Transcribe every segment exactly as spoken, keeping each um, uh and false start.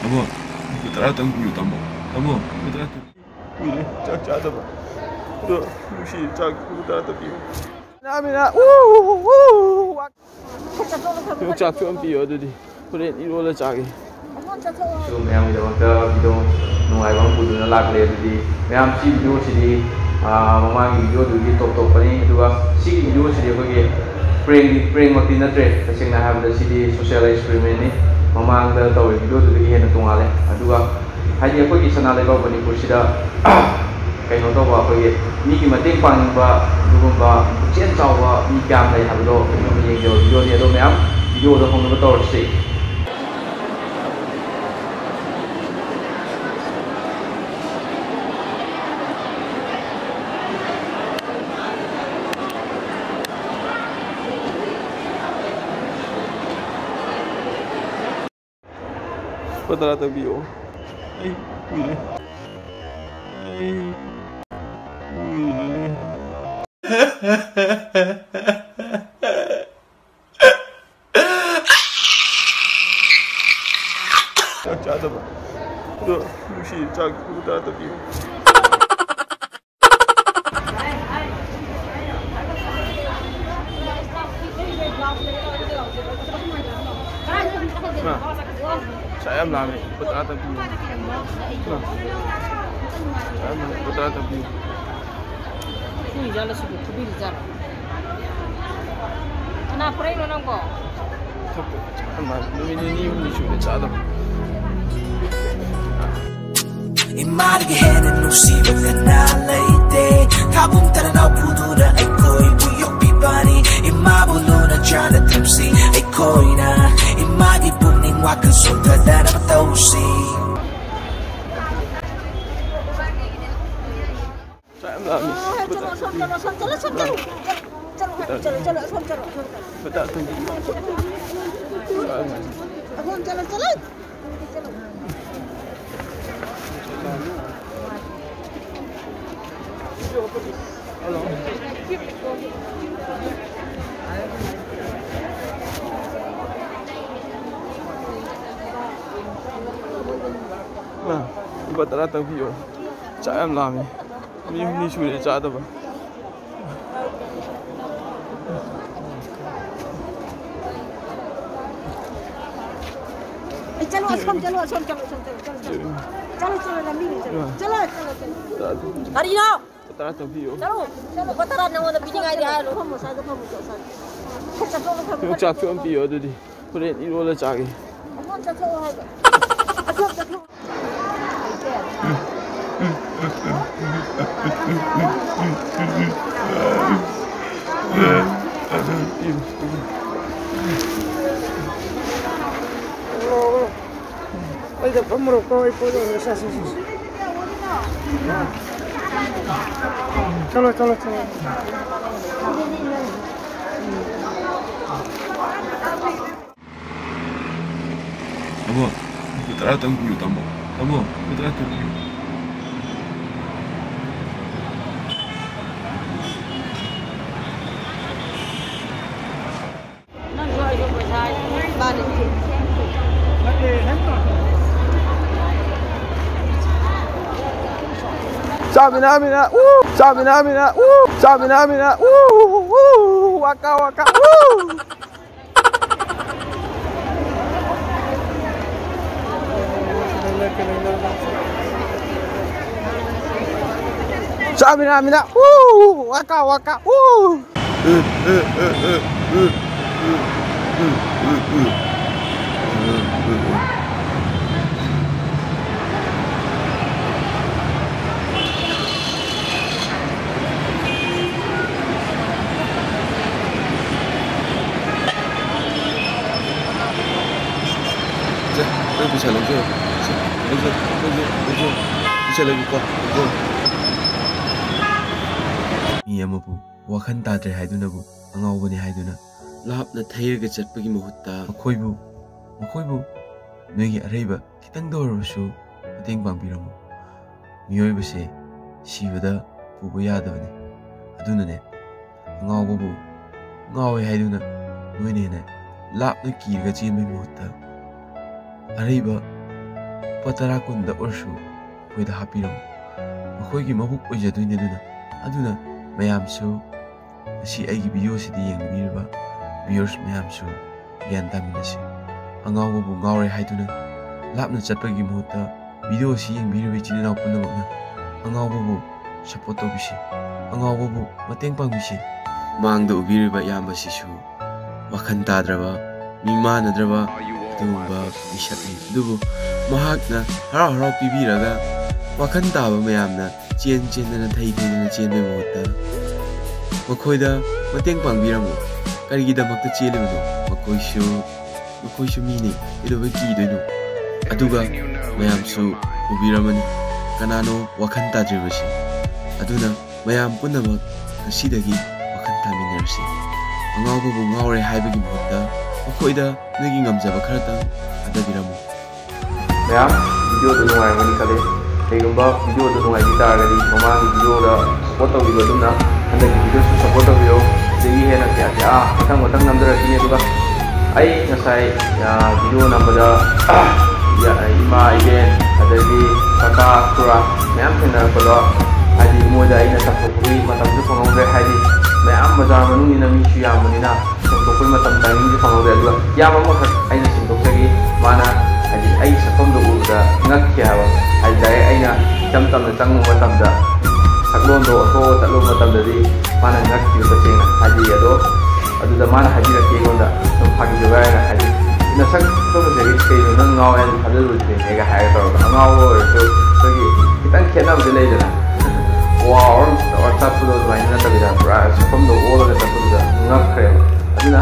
ꯇꯥꯃꯣ, ꯂꯨꯄꯥ ꯇꯔꯥꯇꯪ ꯄꯤꯌꯨ, ꯇꯥꯃꯣ꯫ ꯇꯥꯃꯣ, ꯂꯨꯄꯥ ꯇꯔꯥꯇꯪ꯫ ꯀꯨꯏꯔꯦ ꯆꯥꯛ ꯆꯥꯗꯕ꯫ ꯑꯗꯣ ꯅꯨꯡꯁꯤꯌꯦ, ꯆꯥꯛ ꯂꯨꯄꯥ ꯇꯔꯥꯇꯪ ꯄꯤꯌꯨ꯫ ꯃꯤꯅꯥ, ꯃꯤꯅꯥ, ꯎ, ꯎ, ꯎ, ꯎ, ꯋꯥ-, ꯌꯣꯡꯆꯥꯛꯁꯨ ꯑꯃ ꯄꯤꯌꯣ ꯑꯗꯨꯗꯤ꯫ ꯍꯣꯔꯦꯟ ꯏꯔꯣꯜꯂ ꯆꯥꯒꯦ꯫ ꯁꯨ ꯃꯌꯥꯝꯒꯤꯗꯃꯛꯇ ꯚꯤꯗꯤꯑꯣ ꯅꯨꯡꯉꯥꯏꯕ ꯑꯃ ꯄꯨꯗꯨꯅ ꯂꯥꯛꯂꯦ꯫ ꯑꯗꯨꯗꯤ ꯃꯌꯥꯝ, ꯁꯤ ꯚꯤꯗꯤꯑꯣꯁꯤꯗꯤ, ꯑꯥ, ꯃꯃꯥꯡꯒꯤ ꯚꯤꯗꯤꯑꯣꯗꯨꯒꯤ ꯇꯣꯞ ꯇꯣꯞꯄꯅꯤ꯫ ꯑꯗꯨꯒ ꯁꯤꯒꯤ ꯚꯤꯗꯤꯑꯣꯁꯤꯗꯤ ꯑꯩꯈꯣꯏꯒꯤ prank, prankꯃꯛꯇꯤ ꯅꯠꯇ꯭ꯔꯦ꯫ ꯇꯁꯦꯡꯅ ꯍꯥꯏꯔꯕꯗ ꯁꯤꯗꯤ social experimentꯅꯤ꯫ ꯃꯃꯥꯡꯗ ꯇꯧꯔꯤꯕ ꯚꯤꯗꯤꯑꯣꯗꯨꯗꯒꯤ ꯍꯦꯟꯅ ꯇꯣꯡꯉꯥꯜꯂꯦ꯫ ꯑꯗꯨꯒ ꯍꯥꯏꯗꯤ ꯑꯩꯈꯣꯏꯒꯤ ꯁꯅꯥ ꯂꯩꯕꯥꯛ ꯃꯅꯤꯄꯨꯔꯁꯤꯗ ꯀꯩꯅꯣ ꯇꯧꯕ, ꯑꯩꯈꯣꯏꯒꯤ ꯃꯤꯒꯤ ꯃꯇꯦꯡ ꯄꯥꯡꯅꯤꯡꯕ ꯑꯗꯨꯒꯨꯝꯕ ꯄꯨꯛꯆꯦꯜ ꯆꯥꯎꯕ ꯃꯤ ꯀꯌꯥꯝ ꯂꯩ ꯍꯥꯏꯕꯗꯣ ꯑꯩꯈꯣꯏꯅ ꯌꯦꯡꯖꯕ ꯚꯤꯗꯤꯑꯣꯅꯤ꯫ ꯑꯗꯣ ꯃꯌꯥꯝ ꯚꯤꯗꯤꯑꯣꯗ ꯍꯧꯅꯕ ꯇꯧꯔꯁꯤ꯫ ꯂꯨꯄꯥ ꯇꯔꯥ ꯇꯪ ꯄꯤꯌꯣ꯫ ꯑꯩ ꯀꯨꯏꯔꯦ꯫ ꯑꯩ ꯀꯨꯏꯔꯦ꯫ ꯆꯥꯛ ꯆꯥꯗꯕ꯫ ꯑꯗꯣ ꯅꯨꯡꯁꯤ, ꯆꯥꯛ ꯂꯨꯄꯥ ꯇꯔꯥ ꯇꯪ ꯄꯤꯌꯨ꯫ ꯃꯥ, ꯆꯥꯛ ꯌꯥꯝ ꯂꯥꯝꯃꯦ꯫ ꯂꯨꯄꯥ ꯇꯔꯥ ꯇꯪ ꯄꯤꯌꯨ꯫ ꯃꯥ, ꯆꯥꯛ ꯌꯥꯝ ꯂꯥꯝꯃꯦ꯫ ꯂꯨꯄꯥ ꯇꯔꯥ ꯇꯪ ꯄꯤꯌꯨ꯫ ꯀꯨꯏꯖꯥꯠꯂ ꯁꯤꯕꯨ, ꯐꯨꯕꯤꯔꯤꯖꯥꯠꯂ? ꯀꯅꯥ ꯐꯨꯔꯛꯏꯅꯣ ꯅꯪꯕꯣ? ꯊꯛꯄ ꯆꯥꯛ ꯌꯥꯝ ꯂꯥꯝꯃꯦ꯫ ꯅꯨꯃꯤꯠ ꯅꯤꯅꯤ ꯍꯨꯝꯅꯤ ꯁꯨꯔꯦ ꯆꯥꯗꯕ꯫ ꯏꯃꯥꯗꯒꯤ ꯍꯦꯟꯅ ꯅꯨꯡꯁꯤꯕ ꯀꯅꯥ ꯂꯩꯇꯦ꯫ ꯊꯥꯕꯨꯡ ꯇꯔꯥ ꯅꯥꯎ ꯄꯨꯗꯨꯅ ꯑꯩꯈꯣꯏꯕꯨ ꯌꯣꯛꯄꯤꯕꯅꯤ꯫ ꯏꯃꯥꯕꯨ ꯂꯨꯅ ꯆꯥꯟꯅ ꯊꯝꯁꯤ ꯑꯩꯈꯣꯏꯅ꯫ ꯏꯃꯥꯒꯤ ꯄꯨꯛꯅꯤꯡ ꯋꯥꯈꯜ ꯁꯣꯟꯊꯗꯅꯕ ꯇꯧꯁꯤ꯫ ꯆꯥꯛ ꯌꯥꯝ ꯂꯥꯝꯃꯤ꯫ ꯆꯠꯂꯣ, ꯁꯣꯝ ꯆꯠꯂꯣ, ꯁꯣꯝ ꯆꯠꯂꯣ, ꯁꯣꯝ ꯆꯠꯂꯣ꯫ ꯆꯠꯂꯣ, ꯆꯠꯂꯣ, ꯆꯠꯂꯣ, ꯁꯣꯝ ꯆꯠꯂꯣ, ꯁꯣꯝ ꯆꯠꯂꯣ꯫ ꯆꯠꯂꯣ, ꯆꯠꯂꯣ, ꯆꯠꯂꯣ꯫ ꯂꯨꯄꯥ ꯇꯔꯥꯇꯪ ꯄꯤꯌꯣ꯫ ꯆꯥꯛ ꯌꯥꯝ ꯂꯥꯝꯃꯦ꯫ ꯃꯤ ꯍꯨꯝꯅꯤ ꯁꯨꯔꯦ ꯆꯥꯗꯕ꯫ ꯑꯩ ꯆꯠꯂꯣ, ꯑꯁꯣꯝ ꯆꯠꯂꯣ, ꯑꯁꯣꯝ ꯆꯠꯂꯣ, ꯑꯁꯣꯝ ꯆꯠꯂꯣ, ꯆꯠꯂꯣ, ꯆꯠꯂꯣ꯫ ꯆꯠꯂꯣ, ꯆꯠꯂꯣ, ꯂꯝꯕꯤꯗ ꯆꯠꯂꯣ꯫ ꯆꯠꯂꯣ, ꯆꯠꯂꯣ, ꯆꯠꯂꯣ꯫ ꯆꯥꯗꯕ꯫ ꯀꯔꯤꯅꯣ? ꯇꯔꯥ ꯆꯪꯕꯤꯌꯣ꯫ ꯆꯠꯂꯣ, ꯆꯠꯂꯣ꯫ ꯂꯨꯄꯥ ꯇꯔꯥ ꯅꯉꯣꯟꯗ ꯄꯤꯅꯤꯡꯉꯥꯏꯗꯤ ꯍꯥꯏꯔꯣ꯫ ꯐꯝꯃꯣ, ꯁ꯭ꯋꯥꯏꯗ ꯐꯝꯃꯣ, ꯆꯠꯂꯣ, ꯁ꯭ꯋꯥꯏꯗ꯫ ꯆꯠꯊꯣꯛꯑꯣ, ꯐꯝꯃꯣ꯫ ꯌꯣꯡꯆꯥꯛꯁꯨ ꯑꯃ ꯄꯤꯌꯣ ꯑꯗꯨꯗꯤ꯫ ꯍꯣꯔꯦꯟ ꯏꯔꯣꯜꯂ ꯆꯥꯒꯦ꯫ ꯑꯁꯣꯝ ꯆꯠꯊꯣꯛꯑꯣ ꯍꯥꯏꯕ꯫ ꯑꯁꯣꯝ ꯆꯠꯊꯣꯛꯑꯣ꯫ ꯑꯩꯗ ꯐꯝꯃꯨꯔꯣꯀꯣ, ꯑꯩ ꯄꯣꯠ ꯌꯣꯜꯂꯦ꯫ ꯁꯦ, ꯁꯦ, ꯁꯦ, ꯁꯦ꯫ ꯆꯠꯂꯣ, ꯆꯠꯂꯣ, ꯆꯠꯂꯣ꯫ ꯇꯥꯃꯣ, ꯂꯨꯄꯥ ꯇꯔꯥꯇꯪ ꯄꯤꯌꯨ, ꯇꯥꯃꯣ꯫ ꯇꯥꯃꯣ, ꯂꯨꯄꯥ ꯇꯔꯥꯇꯪ ꯄꯤꯌꯨ꯫ ꯆꯥꯃꯤꯅꯥ ꯃꯤꯅꯥ ꯎ! ꯆꯥꯃꯤꯅꯥ ꯃꯤꯅꯥ ꯎ! ꯆꯥꯃꯤꯅꯥ ꯃꯤꯅꯥ ꯎ! ꯎ! ꯎ! ꯋꯥꯀꯥ ꯋꯥꯀꯥ ꯎ! ꯆꯥꯃꯤꯅꯥ ꯃꯤꯅꯥ ꯎ! ꯋꯥꯀꯥ ꯋꯥꯀꯥ ꯎ! ꯁꯦ, ꯅꯪ ꯄꯩꯁꯥ ꯂꯧꯖꯔꯣ꯫ ꯁꯦ, ꯂꯧꯖꯔꯣ, ꯂꯧꯖꯔꯣ, ꯂꯧꯖꯔꯣ꯫ ꯄꯤꯁꯜꯂꯒꯦꯀꯣ, ꯂꯧꯖꯔꯣ꯫ ꯃꯤ ꯑꯃꯕꯨ ꯋꯥꯈꯜ ꯇꯥꯗ꯭ꯔꯦ ꯍꯥꯏꯗꯨꯅꯕꯨ ꯑꯉꯥꯎꯕꯅꯤ ꯍꯥꯏꯗꯨꯅ ꯂꯥꯞꯅ ꯊꯩꯔꯒ ꯆꯠꯄꯒꯤ ꯃꯍꯨꯠꯇ ꯃꯈꯣꯏꯕꯨ, ꯃꯈꯣꯏꯕꯨ ꯅꯣꯏꯒꯤ ꯑꯔꯩꯕ ꯈꯤꯇꯪꯗ ꯑꯣꯏꯔꯕꯁꯨ ꯃꯇꯦꯡ ꯄꯥꯡꯕꯤꯔꯝꯃꯨ꯫ ꯃꯤꯑꯣꯏꯕꯁꯦ ꯁꯤꯕꯗ ꯄꯨꯕ ꯌꯥꯗꯕꯅꯤ꯫ ꯑꯗꯨꯅꯅꯦ, ꯑꯉꯥꯎꯕꯕꯨ ꯉꯥꯎꯋꯦ ꯍꯥꯏꯗꯨꯅ ꯅꯣꯏꯅ ꯍꯦꯟꯅ ꯂꯥꯞꯅ ꯀꯤꯔꯒ ꯆꯦꯟꯕꯒꯤ ꯃꯍꯨꯠꯇ ꯑꯔꯩꯕ ꯂꯨꯄꯥ ꯇꯔꯥ ꯀꯨꯟꯗ ꯑꯣꯏꯔꯁꯨ ꯑꯩꯈꯣꯏꯗ ꯍꯥꯞꯄꯤꯔꯝꯃꯨ꯫ ꯃꯈꯣꯏꯒꯤ ꯃꯕꯨꯛ ꯑꯣꯏꯖꯗꯣꯏꯅꯤ꯫ ꯑꯗꯨꯅ, ꯑꯗꯨꯅ ꯃꯌꯥꯝꯁꯨ ꯉꯁꯤ ꯑꯩꯒꯤ video ꯁꯤꯗ ꯌꯦꯡꯕꯤꯔꯤꯕ viewers ꯃꯌꯥꯝꯁꯨ ꯒ꯭ꯌꯥꯟ ꯇꯥꯃꯤꯟꯅꯁꯤ꯫ ꯑꯉꯥꯎꯕꯕꯨ ꯉꯥꯎꯔꯦ ꯍꯥꯏꯗꯨꯅ ꯂꯥꯞꯅ ꯆꯠꯄꯒꯤ ꯃꯍꯨꯠꯇ video ꯑꯁꯤ ꯌꯦꯡꯕꯤꯔꯤꯕ ꯏꯆꯤꯟ ꯏꯅꯥꯎ ꯄꯨꯝꯅꯃꯛꯅ ꯑꯉꯥꯎꯕꯕꯨ support ꯇꯧꯕꯤꯁꯤ, ꯑꯉꯥꯎꯕꯕꯨ ꯃꯇꯦꯡ ꯄꯥꯡꯕꯤꯁꯤ꯫ ꯃꯥꯡꯗ ꯎꯕꯤꯔꯤꯕ ꯏꯌꯥꯝꯕꯁꯤꯁꯨ ꯋꯥꯈꯜ ꯇꯥꯗ꯭ꯔꯕ, ꯃꯤ ꯃꯥꯟꯅꯗ꯭ꯔꯕ ꯑꯗꯨꯒꯨꯝꯕ ꯃꯤꯁꯛꯅꯤ꯫ ꯑꯗꯨꯕꯨ ꯃꯍꯥꯛꯅ ꯍꯔꯥꯎ ꯍꯔꯥꯎ ꯄꯤꯕꯤꯔꯒ ꯋꯥꯈꯜ ꯇꯥꯕ ꯃꯌꯥꯝꯅ ꯆꯦꯟ ꯆꯦꯟꯗꯅ ꯊꯩ ꯊꯩꯗꯅ ꯆꯦꯟꯕꯒꯤ ꯃꯍꯨꯠꯇ ꯃꯈꯣꯏꯗ ꯃꯇꯦꯡ ꯄꯥꯡꯕꯤꯔꯝꯃꯨ꯫ ꯀꯔꯤꯒꯤꯗꯃꯛꯇ ꯆꯦꯜꯂꯤꯕꯅꯣ? ꯃꯈꯣꯏꯁꯨ, ꯃꯈꯣꯏꯁꯨ ꯃꯤꯅꯤ, ꯀꯩꯗꯧꯕꯩ ꯀꯤꯗꯣꯏꯅꯣ? ꯑꯗꯨꯒ ꯃꯌꯥꯝꯁꯨ ꯎꯕꯤꯔꯝꯃꯅꯤ ꯀꯅꯥꯅꯣ ꯋꯥꯈꯜ ꯇꯥꯗ꯭ꯔꯤꯕꯁꯤ꯫ ꯑꯗꯨꯅ ꯃꯌꯥꯝ ꯄꯨꯝꯅꯃꯛ ꯉꯁꯤꯗꯒꯤ ꯋꯥꯈꯜ ꯇꯥꯃꯤꯟꯅꯔꯁꯤ꯫ ꯑꯉꯥꯎꯕꯕꯨ ꯉꯥꯎꯔꯦ ꯍꯥꯏꯕꯒꯤ ꯃꯍꯨꯠꯇ ꯃꯈꯣꯏꯗ ꯅꯣꯏꯒꯤ ꯉꯝꯖꯕ ꯈꯔꯇꯪ ꯊꯥꯗꯕꯤꯔꯝꯃꯨ꯫ ꯃꯌꯥꯝ, video ꯗꯨ ꯅꯨꯡꯉꯥꯏꯔꯝꯒꯅꯤ ꯈꯜꯂꯤ꯫ ꯀꯩꯒꯨꯝꯕ video ꯗꯨ ꯅꯨꯡꯉꯥꯏꯕꯤ ꯇꯥꯔꯒꯗꯤ ꯃꯃꯥꯡꯒꯤ video ꯗ support ꯇꯧꯕꯤꯕ ꯑꯗꯨꯝꯅ ꯍꯟꯗꯛꯀꯤ video ꯁꯨ support ꯇꯧꯕꯤꯔꯣ꯫ ꯁꯤꯗꯒꯤ ꯍꯦꯟꯅ ꯀꯌꯥ ꯀꯌꯥ ꯃꯊꯪ ꯃꯊꯪ ꯅꯝꯖꯔꯛꯈꯤꯅꯤ꯫ ꯑꯗꯨꯒ ꯑꯩ ꯉꯁꯥꯏ, ꯑ, video ꯅꯝꯕꯗ, ꯑ, ꯏꯃꯥ, ꯏꯕꯦꯟ, ꯑꯗꯒꯤ ꯀꯀꯥ, ꯈꯨꯔꯥ ꯃꯌꯥꯝ ꯊꯦꯡꯅꯔꯛꯄꯗꯣ, ꯍꯥꯏꯗꯤ ꯃꯣꯏꯗ ꯑꯩꯅ ꯆꯠꯊꯣꯛꯄꯒꯤ ꯃꯇꯝꯁꯨ ꯐꯪꯍꯧꯗ꯭ꯔꯦ꯫ ꯍꯥꯏꯗꯤ ꯃꯌꯥꯝ ꯕꯖꯥꯔ ꯃꯅꯨꯡꯅꯤꯅ ꯃꯤꯁꯨ ꯌꯥꯝꯕꯅꯤꯅ ꯁꯦꯡꯗꯣꯛꯄꯒꯤ ꯃꯇꯝ timing ꯁꯨ ꯐꯪꯍꯧꯗ꯭ꯔꯦ꯫ ꯑꯗꯨꯒ ꯏꯌꯥꯝꯕ ꯑꯃꯈꯛ ꯑꯩꯅ ꯁꯦꯡꯗꯣꯛꯆꯈꯤ꯫ ꯃꯥꯅ ꯍꯥꯏꯗꯤ ꯑꯩ ꯁꯛꯐꯝꯗꯣ ꯎꯕꯗ ꯉꯛꯈꯤ ꯍꯥꯏꯕ꯫ ꯍꯥꯏꯗꯤ direct ꯑꯩꯅ ꯏꯆꯝ ꯆꯝꯅ ꯆꯪꯉꯨꯕ ꯃꯇꯝꯗ, ꯁꯛꯂꯣꯟꯗꯣ ꯑꯣꯟꯊꯣꯛꯑꯒ ꯆꯠꯂꯨꯕ ꯃꯇꯝꯗꯗꯤ ꯃꯥꯅ ꯉꯛꯈꯤꯕ ꯇꯁꯦꯡꯅ꯫ ꯍꯥꯏꯗꯤ ꯑꯗꯣ ꯑꯗꯨꯗ ꯃꯥꯅ ꯍꯥꯏꯕꯤꯔꯛꯀꯦ ꯑꯩꯉꯣꯟꯗ, ꯑꯗꯨꯝ ꯐꯥꯒꯤ ꯖꯣꯒꯥꯏ ꯍꯥꯏꯅ ꯍꯥꯏꯗꯤ, "ꯅꯁꯛꯇꯣ ꯐꯖꯩ, ꯀꯩꯅꯣ ꯅꯪ ꯉꯥꯎꯋꯦ ꯍꯥꯏꯅ ꯊꯥꯖꯔꯨꯗ꯭ꯔꯤꯅꯦꯒ" ꯍꯥꯏꯔꯒ ꯇꯧꯔꯒ, ꯑꯉꯥꯎꯕ ꯑꯣꯏꯔꯁꯨ ꯑꯩꯈꯣꯏꯒꯤ ꯈꯤꯇꯪ ꯈꯦꯠꯅꯕꯗꯤ ꯂꯩꯗꯅ꯫ ꯋꯥ ꯑꯣꯔ ꯆꯠꯄꯗꯣ ꯑꯗꯨꯃꯥꯏꯅ ꯅꯠꯇꯕꯤꯗ ꯄꯨꯔꯥ ꯁꯛꯐꯝꯗꯣ ꯑꯣꯜꯂꯒ ꯆꯠꯄꯗꯨꯗ ꯉꯛꯈ꯭ꯔꯦꯕ꯫ ꯑꯗꯨꯅ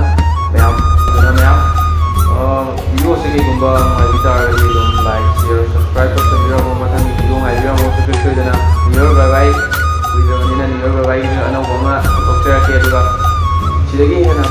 ꯃꯌꯥꯝ, ꯑꯗꯨꯅ ꯃꯌꯥꯝ, ꯑ, video ꯁꯦ ꯀꯩꯒꯨꯝꯕ ꯅꯨꯡꯉꯥꯏꯕꯤ ꯇꯥꯔꯒꯗꯤ ꯑꯗꯨꯝ like, share, subscribe ꯇꯧꯁꯟꯕꯤꯔꯝꯃꯣ꯫ ꯃꯊꯪꯒꯤ video ꯉꯥꯏꯕꯤꯔꯝꯃꯣ꯫ ꯁꯨꯡꯁꯣꯏ ꯁꯣꯏꯗꯅ New Year bye bye꯫ ꯀꯨꯏꯗ꯭ꯔꯕꯅꯤꯅ New Year bye bye ꯒꯤꯁꯨ ꯑꯅꯧꯕ ꯑꯃ ꯄꯨꯊꯣꯛꯆꯔꯛꯀꯦ꯫ ꯑꯗꯨꯒ ꯁꯤꯗꯒꯤ ꯍꯦꯟꯅ